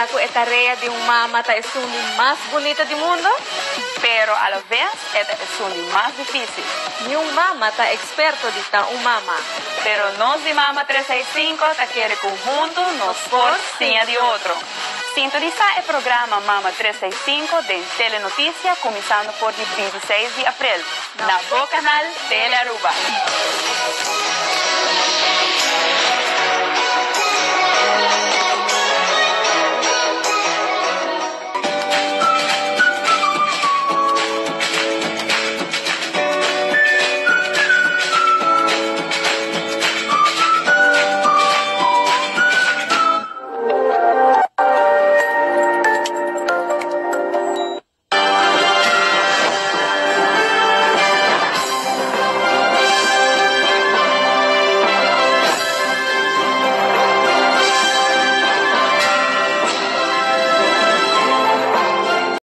Sa cu e tarea di un mama ta esun di mas bunita di mundo? Pero a la vez e ta esun di mas dificil. Niun mama ta experto di ta un mama. Pero nos di Mama 365 ta kere cu hunto nos por siña di otro. Sintonisa e programa Mama 365 den Telenoticia cuminsando for di 26 di april na bo canal Telearuba.